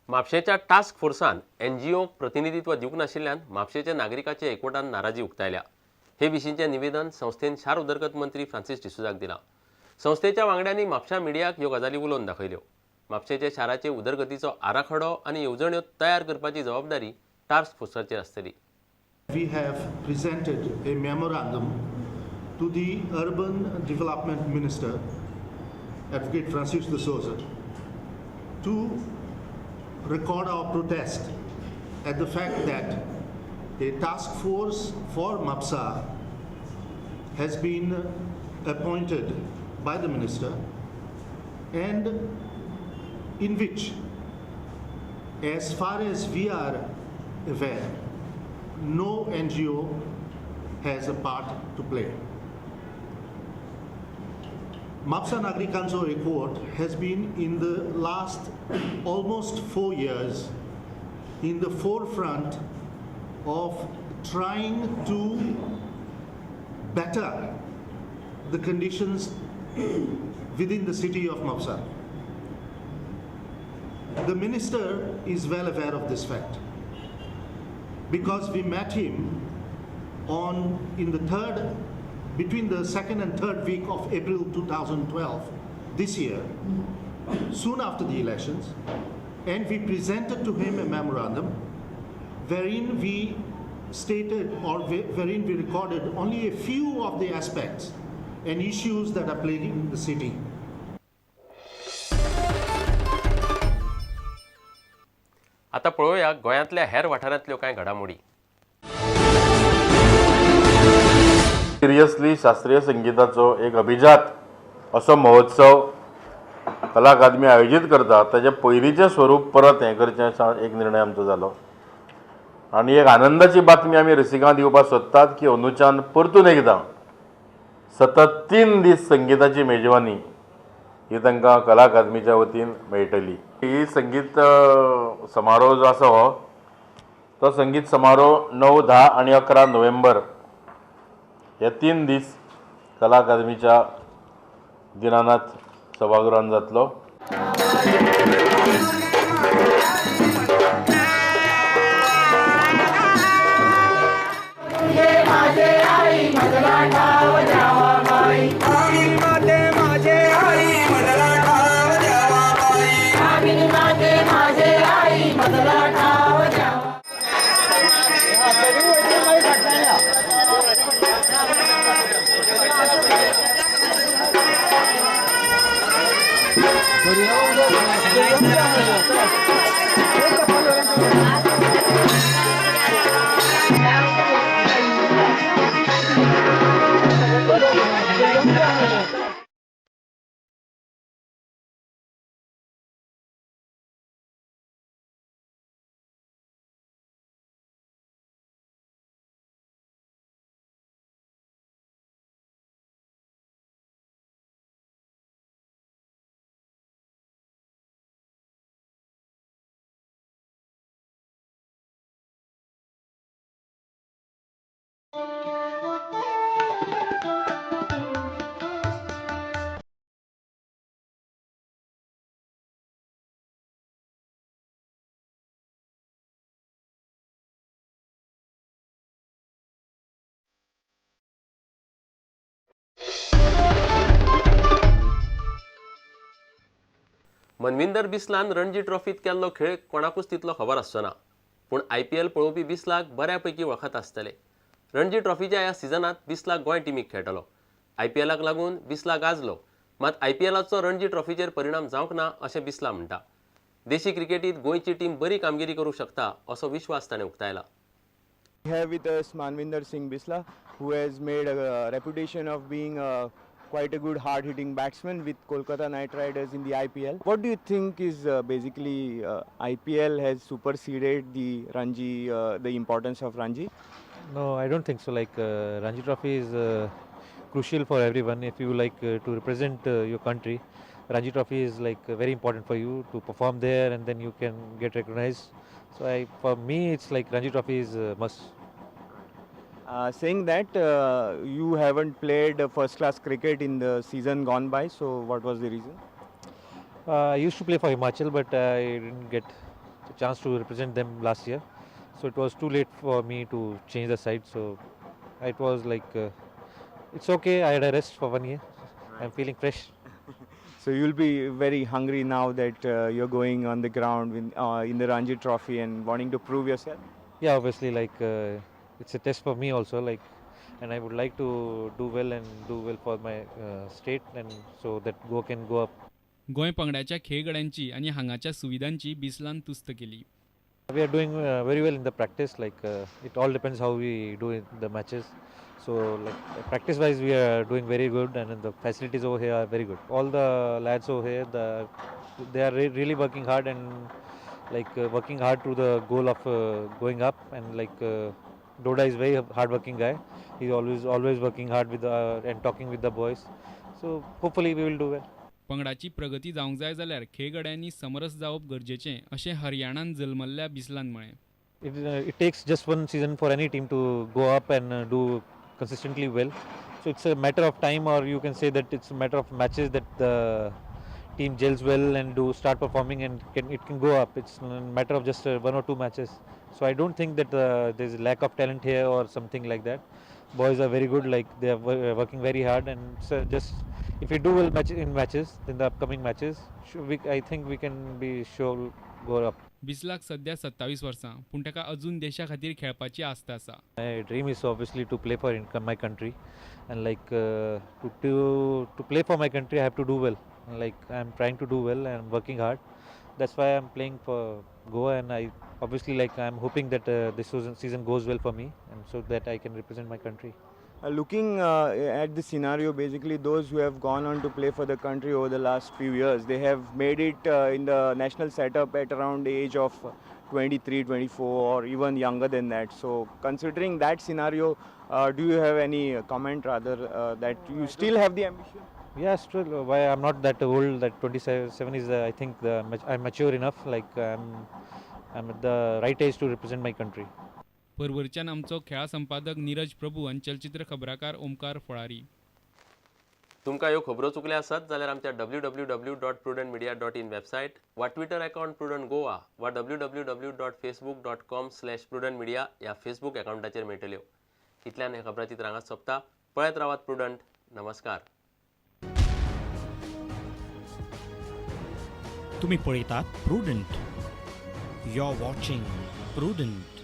म्हापशेंच्या टास्क फोर्सान एनजीओक प्रतिनिधित्व दिवंक नाशिल्ल्यान म्हापशेंच्या नागरिकांच्या एकवटान नाराजी उक्तायल्या. हे विशींचें निवेदन संस्थेन शार उदरगत मंत्री फ्रांसीस डिसोझाक दिलां. संस्थेच्या वांगड्यांनी म्हापशा मिडियाक ह्यो गजाली उलोवन दाखयल्यो. म्हापशेंच्या शाराचे उदरगतीचो आराखडो आनी येवजण्यो तयार करपाची जबाबदारी टास्क फोर्साचेर आसतली. We have presented a memorandum to the Urban Development Minister, Advocate Francis de Souza, to record our protest at the fact that a task force for Mapsa has been appointed by the minister, and in which, as far as we are aware, no NGO has a part to play. Mapsa Nagrikancho Ekvott has been in the last almost 4 years in the forefront of trying to better the conditions within the city of Mapsa. The minister is well aware of this fact, because we met him on in the third, between the second and third week of April 2012, this year, soon after the elections, and we presented to him a memorandum wherein we stated or wherein we recorded only a few of the aspects and issues that are plaguing the city. आता पळोवया गोंयांतल्या हेर वाठारांतल्यो कांय घडामोडी. Seriously शास्त्रीय संगीताचो एक अभिजात असो महोत्सव कला अकादमी आयोजीत करता. ताजें पयलींचें स्वरूप परत हें करचें अशें एक निर्णय आमचो जालो आनी एक आनंदाची बातमी आमी रसिकांक दिवपाक सोदतात की अंदूच्यान परतून एकदां सतत 3 दीस संगीताची मेजवानी ही तांकां कला अकादमीच्या वतीन मेळटली. ही संगीत समारोह जो आसा हो तो संगीत समारोह 9, 10 आनी 11 नोव्हेंबर हे 3 दीस कला अकादमीच्या दिनानाथ सभागृहांत जातलो. मनविंदर बिस्लान रणजी ट्रॉफीत केल्लो खेळ कोणाकूच तितलो खबर आसचो ना, पूण IPL पळोवपी बिस्लाक बऱ्यापैकी वळखत आसतले. रणजी ट्रॉफीच्या ह्या सिजनांत बिस्ला गोंय टिमीक खेळटलो. IPLाक लागून बिस्ला गाजलो, मात IPLाचो रणजी ट्रॉफीचेर परिणाम जावंक ना अशें बिस्ला म्हणटा. देशी क्रिकेटीत गोंयची टीम बरी कामगिरी करूंक शकता असो विश्वास ताणें उक्तायला. We have with us Manvinder Singh Bisla, who has made a reputation of being a quite a good hard-hitting batsman with Kolkata Knight Riders in the IPL. What do you think is basically IPL has superseded the Ranji, the importance of Ranji? No, I don't think so. Like Ranji Trophy is crucial for everyone. If you like to represent your country, Ranji Trophy is like very important for you to perform there, and then you can get recognized. So for me, it's like Ranji Trophy is a must. Saying that you haven't played first class cricket in the season gone by, so what was the reason? I used to play for Himachal, but I didn't get chance to represent them last year. So it was too late for me to change the side. So it was like, it's okay, I had a rest for 1 year. I'm feeling fresh. So you'll be very hungry now that you're going on the ground in the Ranji Trophy and wanting to prove yourself? Yeah, obviously, like it's a test for me also, like, and I would like to do well and do well for my state, and so that Goa can go up. Goa पंगडाच्या खेळगड्यांची आनी हांगाच्या सुविधांची बिस्लान तुस्त केली. We are doing very well in the practice. Like it all depends how we do in the matches. So like practice wise we are doing very good, and the facilities over here are very good. All the lads over here, they are really working hard and like working hard to the goal of going up. And like Doda is very hard working guy. He's always working hard with and talking with the boys. So hopefully we will do well. पंगडाची प्रगती जावंक जाय जाल्यार खेळगड्यांनी समरस जावप गरजेचें अशें हरियाणान जल्मल्ल्या बिस्लान म्हळें. It takes just one season for any team to go up and do consistently well. So it's a matter of time, or you can say that it's a matter of matches that the team gels well and do start performing, and it can go up. It's a matter of just 1 or 2 matches. So I don't think that there's a lack of talent here or something like that. Boys are very good, like they are working very hard, and so just if we do well in matches, then the upcoming matches, I think we can be sure go up. बिस्लाक सध्या 27 वर्सां, पूण ताका अजून देशा खातीर खेळपाची आस्त आसा. My dream is obviously to play for my country, and like to play for my country, I have to do well. Like I am trying to do well and working hard. That's why I am playing for Goa, and I obviously like I am hoping that this season goes well for me, and so that I can represent my country. Looking at the scenario, basically those who have gone on to play for the country over the last few years, they have made it in the national setup at around the age of 23, 24 or even younger than that. So considering that scenario, do you have any comment rather that you still have the ambition? Yes, still, why I'm not that old, that 27 is, I think I'm mature enough, like I'm at the right age to represent my country. परवरच्यान आमचो खेळा संपादक नीरज प्रभू आनी चलचित्र खबराकार ओमकार फळारी. तुमकां ह्यो खबरो चुकल्या आसत जाल्यार आमच्या www.prudentmedia.in website वा ट्विटर अकाउंट प्रुडंट गोवा वा www.facebook.com/prudentmedia ह्या फेसबूक अकाउंटाचेर मेळटल्यो. इतल्यान हे खबराचित्र हांगाच सोंपता. पळयत रावात प्रुडंट. नमस्कार. तुमी पळयतात Prudent. You are watching Prudent.